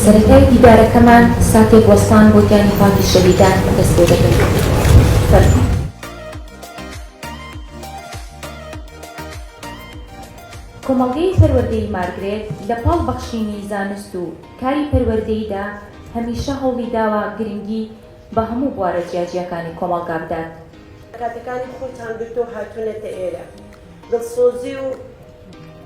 سەرەتای دیدارەکەمان ساتێک وەستان بۆ گیانی پاکی شەهیدان دەست پێ دەکەین. فەرموو. کۆمەڵگەی پەروەردەیی مارگرێت لە پاڵ بەخشینی زانست و کاری پەروەردەییدا هەمیشە هەوڵی داوە گرنگی بە هەموو بوارە جیاجیاکانی کۆمەڵگا بدات. کاتەکانی خۆتان گرتوو هاتوونەتە ئێرە. دڵسۆزی و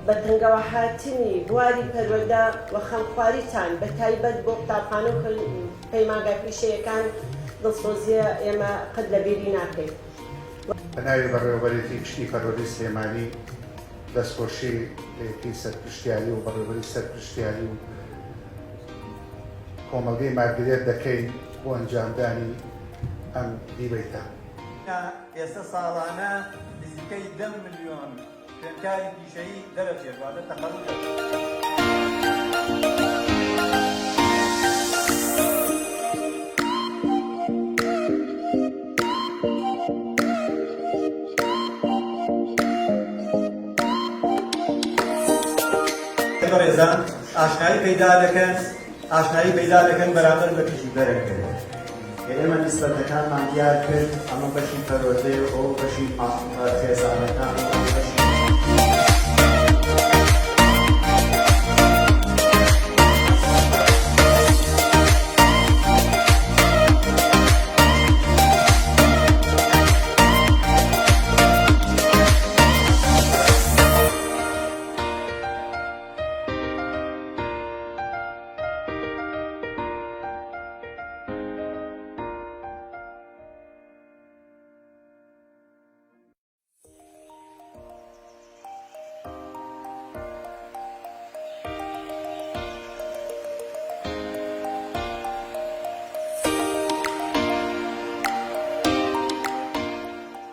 بە تەنگەوەهاتنی بواری پەروەردە و خەمخواریتان بە تایبەت بۆ قوتابخانە و پەیمانگا پیشەیەکان دڵسۆزیە ئێمە قەت لە بیری ناکەین. بە ناوی بەڕێوەبەرێتی گشتی پەروەردەی سلێمانی دەستخۆشی لە یەکەی سەرپرشتیاری و بەڕێوەبەری سەرپرشتیاری و کۆمەڵگەی مارگرێت دەکەین بۆ ئەنجامدانی ئەم دیبەیتە. ئێستا ساڵانە نزیکەی دە ملیۆن خوێندکاری پیشەیی دەرەچێت، واتە تەخەروج دەکات. بەڕێزان ئاشنایی پەیدا دەکەن ئاشنایی پەیدا دەکەن بەرامبەر بە پیشی دەرەکەوێت. کە ئێمە نیسبەتەکانمان دیار کرد، ئەمە بەشی پەروەردەیە و ئەوە بەشی خێزانەکان و ئەمە بەشی.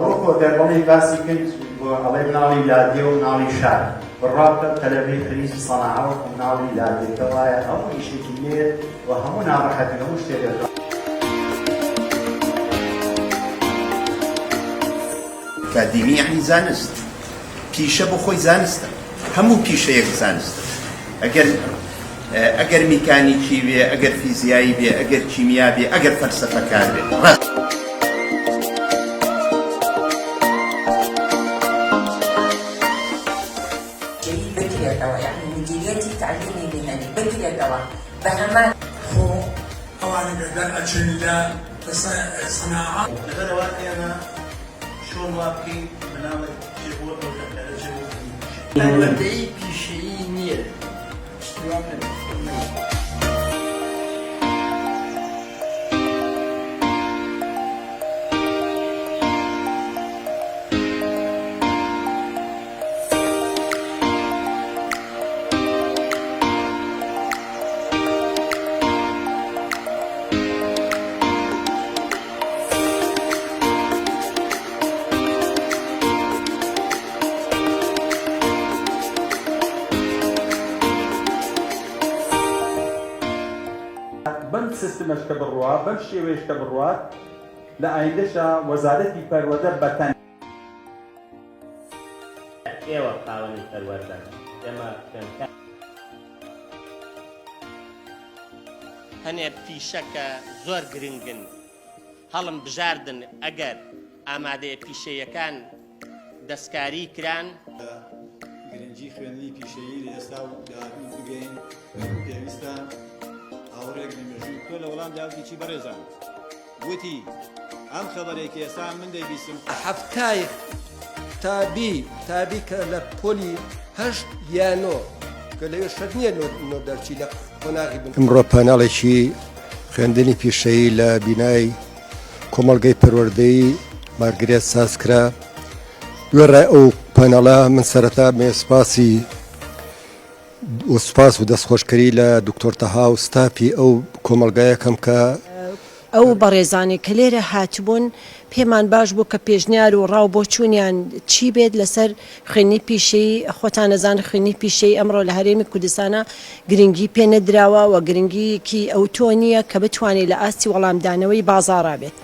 وەکۆ دەربەڵی باسی کرد بۆ ئەڵێ مناڵی لادێ و مناڵی شار بڕوا بکەم تەلەبەی خەریکی سەناعە وەکو مناڵی لادێکە وایە هەموو ئیشێکی لێ و هەموو ناڕەحەتی هەموو شتێک دەتوانێت. ئەکادیمی یەعنی زانست، پیشە بۆ خۆی زانستە، هەموو پیشەیەک زانستە، ئەگەر ئەگەر میکانیکی بێ، ئەگەر فیزیایی بێ، ئەگەر کیمیا بێ، ئەگەر فەلسەفەکار بێ، ڕاست. بکرێتەوە یەعنی مدیریەتی تەعلیمی میهەنی بکرێتەوە بە هەمان. خۆ ئەوانە کە دەرئەچن لە سەناعە. لەبەرئەوە ئێمە چۆن وا بکەین مناڵێک بچێ بۆ ئەو دەفتەرە چێ بۆ خوێندنی پیشەیی. پەروەردەی پیشەیی نییە شتی وام نەبیستووە. بەم سیستمەش کە بڕوا، بەم شێوەیەش کە بڕوات، لە ئایندەشا وەزارەتی پەروەردە بە تەنها. ئێوە خاوەنی پەروەردەن، ئێمە خوێندکارین. هەنێ پیشە کە زۆر گرنگن هەڵم بژاردن ئەگەر ئامادەیە پیشەیەکان دەستکاری کران. گرنگی خوێندنی پیشەیی لە ئێستا و داهاتوو بگەین وەکو پێویستە ئاوڕێک لە مێژووی تۆ لە وەڵامدا وتی چی بەڕێزان؟ وتی، ئەم خەبەرەی کە ئێستا من دەیبیستم. حەفتای قوتابی قوتابی کە لە پۆلی هەشت یا نۆ کە لەوێ شەرت نییە نۆ دەرچی لە قۆناغی بن. ئمڕۆ پانێڵێکی خوێندنی پیشەیی لە بینای کۆمەڵگەی پەروەردەیی مارگرێت سازکرا. وێڕای ئەو پانێڵە من سەرەتا بێ سوپاسی و سوپاس و دەستخۆشکەری لە دکتۆر تەها و ستافی ئەو کۆمەڵگایە کەم کە. ئەو بەڕێزانەی کە لێرە هاتبوون پێمان باش بوو کە پێشنیار و ڕاو بۆچوونیان چی بێت لەسەر خوێندنی پیشەیی، خۆتان ئەزانن خوێندنی پیشەیی ئەمڕۆ لە هەرێمی کوردستانا گرنگی پێ نەدراوە و گرنگییەکی ئەوتۆ نییە کە بتوانێت لە ئاستی وەڵامدانەوەی بازاڕا بێت.